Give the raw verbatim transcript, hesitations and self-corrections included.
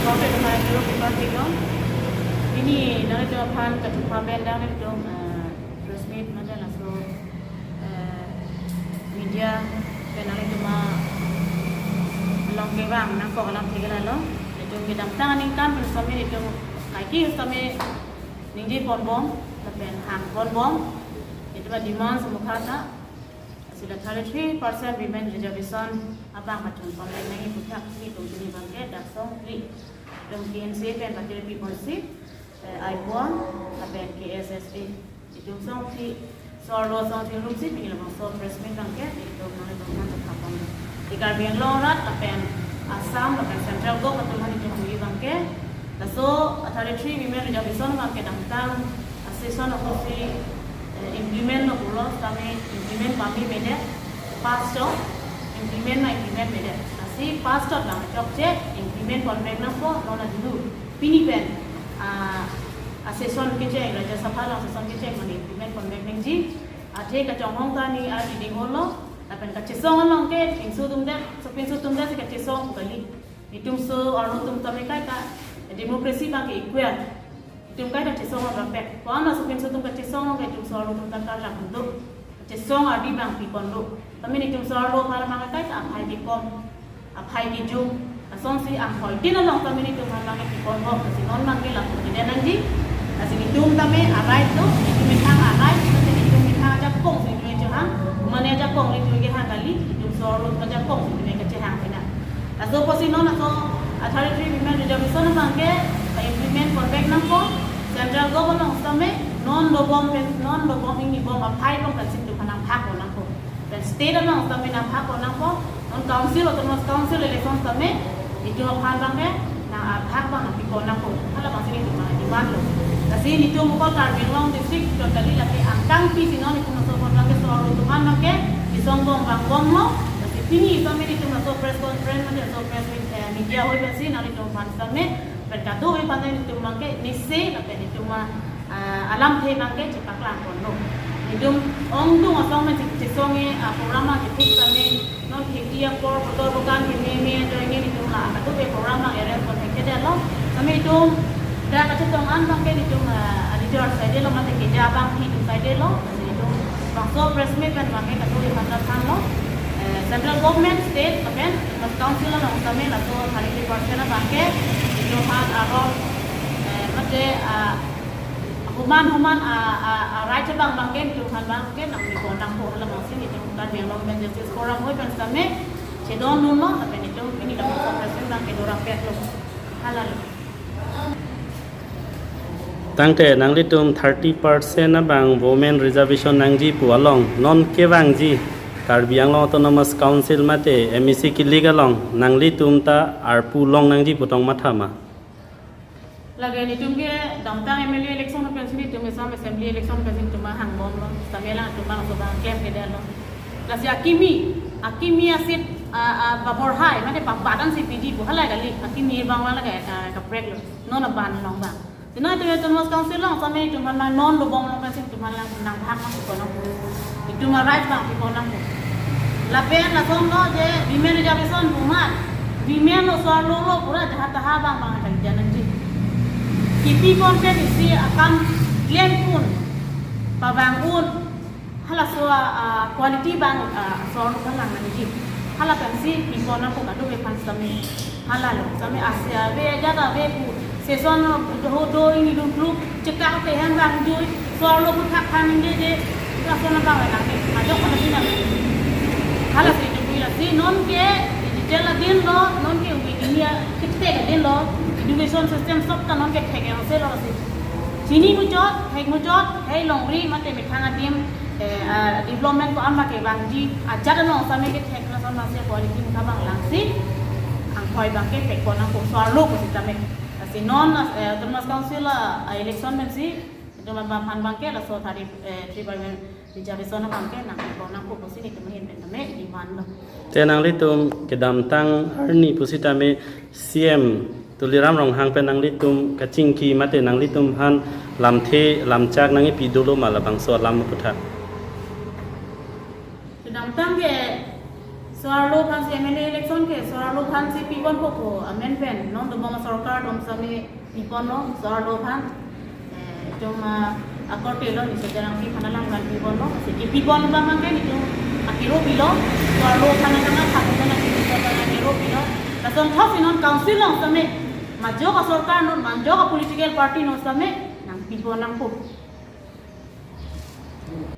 Kote tuma duro kipa pilo. Pini nanglitum aphan kathupha pen nanglitum, eh, press meet mate laso, eh, media pen nanglitum along kevang nangkok alamthe ke lalo. Itum kedamtang aningkan pen sitame itum kaike sitame ningje ponbom lapen hang ponbom. Itum ademand mukha ta. Sila thirty-three percent women reservation abang pachun ponbom nangji aputhak si itum pini abangke dak songphli. Itum T N C A pen patir pi ponsi, eh, aipon lapen K S S A. Itum songphli, so-arlo songphli rum si pini labangso press meet abangke itum nanglitum aphan chethap pon. Di Karbi Anglong arat lapen Assam lapen Central Govt atum aphan itum hui abangke, laso thirty-three women reservation abangke damtang session apotsi, eh, implement lo pulo, sitame implement pamemedet, pass chot, implement ma implement medet. Lasi pass chot abang chokche implement ponvek nangpo, non adulu. Pini pen, ah, a session kecheng, Rajya Sabha along session kecheng mane implement ponvek nangji. Athe kachonghong ta ni a reading hall lo, lapen kachesong along ke pinso atum det, sopinso atum det si kachesong kali. Itum so-arlo atum tame kaita democracy abangke equal. Itum kaita chesong abang pek. Ko-an sopinso atum kachesong along ke itum so-arlo atum ta karjap do. Chesong ardi abang pi pon do. Tame itum so-arlo aphan abang kaita aphai kekom, aphai kejum. Lasonsi anghoi tin along tame itum aphan abang pi ponbom. Lasi non abangke lapu tidak nangji. Lasi itum tame a-right do, itum methang a-right, lasi itum methang ajakong si itum chehang, mane ajakong itum kehang kali, itum so-arlo ajakong si itum kachehang pina. Laso apotsi non laso a thirty-three women reservation abangke, eh, implement ponvek nangpo, Central Govt along sitame non dobom pen, non dobom ingnibom aphai along pensi itum aphan nangphak pon nangpo. Pen state along sitame nangphak pon nangpo, non council, autonomous council election sitame itum aphan abangke nang aphak abang nangpi pon nangpo. Halabangsi itum aphan demand lo. Lasi itum ko Karbi Anglong district totally lake angkang pi si non itum laso aphan abangke so-arlo atum aphan abangke kesongbom vangbomlo. Lasi pini sitame itum laso press conference mate laso press meet, eh, media hall pensi nanglitum aphan sitame pen kadokave aphan itum abangke nisi lapen itum, ah, alamthe abangke chepaklang ponlo. Itum ongdung asong pen chesong e, ah, program abang chethik sitame non kheti apor, kotor bokan kememe ajoine itum la kadokave program abang arrange ponthekthedetlo. Sitame itum dak kachetong an abangke itum, ah, a-leader side lo mate keja abang hi itum side lo. Itum bangso press meet pen abangke kadokave aphan thanlo. Eh, Central Government, State lapen Autonomous Council along sitame laso thirty percent abangke itum aphan arong, eh, mate, ah, human human, ah, ah, ah, right abang abangke itum aphan abangke nangpi pon nangpo, halabangsi itum Karbi Anglong Women Justice Forum hoi pen sitame chedondunlo lapen itum pini labangso press meet abangke dorapetlo. Halalo. Tangte nanglitum thirty percent abang women reservation nangji pu along non kevangji Karbi Anglong Autonomous Council mate M A C kilik along nanglitum ta arpu long nangji pu tong matha ma? Lake itum ke damtang M L A election pensi itum Assam Assembly election pensi itum hangbomlo. Sitame lang itum bang so bang klemkledetlo. Lasi akimi, akimi asit, ah, ah, baborhai, mate pabadan si pidi pu hala kali, akimi abang wala ke, ah, kapreklo. Non aban along abang. Sina itum Autonomous Council along sitame itum aphan non dobom along pensi itum aphan lang nangphak nangpi pon nangpo. Itum a-right abang pi pon nangpo. Lapen lason lo je women reservation pu amat, women lo so-arlo lo pura jaha taha abang abang akan jananji. Kipi pon pen isi akam klem un, pavang un, halaso a, a, quality abang, a, so-arlo abang lang nangji. Hala pensi pi pon nangpo kadokave aphan sitame. Halalo, sitame asi ave, ajat ave pu, session ho do ini dun group, chekak te hen bang jui, so-arlo aputhak than ningjeje, lason abang nangji, ajok pen nangji. Hala si itum hui lasi, non ke digital adin lo, non ke hui ini ya, kithek adin lo, education system sob ta non ke thek yang se lo si. Chini muchot, thek muchot, hei longri mate methang adim, eh, ah, development ko-an abang kevangji, ajat along sitame kethek lason abang si quality mukha abang langsi, anghoi abangke thek pon nangpo so-arlo pusitame. Lasi non, eh, Autonomous Council, ah, election pensi, itum aphan abangke laso thirty, eh, three by one reservation abangke nangpi pon nangpo pusi itum ahin pen tame demand lo. Te nanglitum kedamtang arni pusitame C M Tuliram Ronghang pen nanglitum kachingki mate nanglitum aphan lamthe lamchak nangkipi dolo ma labangso alam aputhak? Kedamtang ke So-arlo aphan si M L A election ke, so-arlo aphan si pipon po ko amen pen non dobom asorkar atum sitame pipon lo, so-arlo aphan. Eh, itum, ah, akorte lo, Nisha Terangpi aphan alam aphan pipon lo, si kepipon abang ke itum akero pilo, so-arlo aphan atang atha pen akero pilo. Lason thok si non council along sitame, majok asorkar non, majok a-political party non sitame nangpipon nangpo.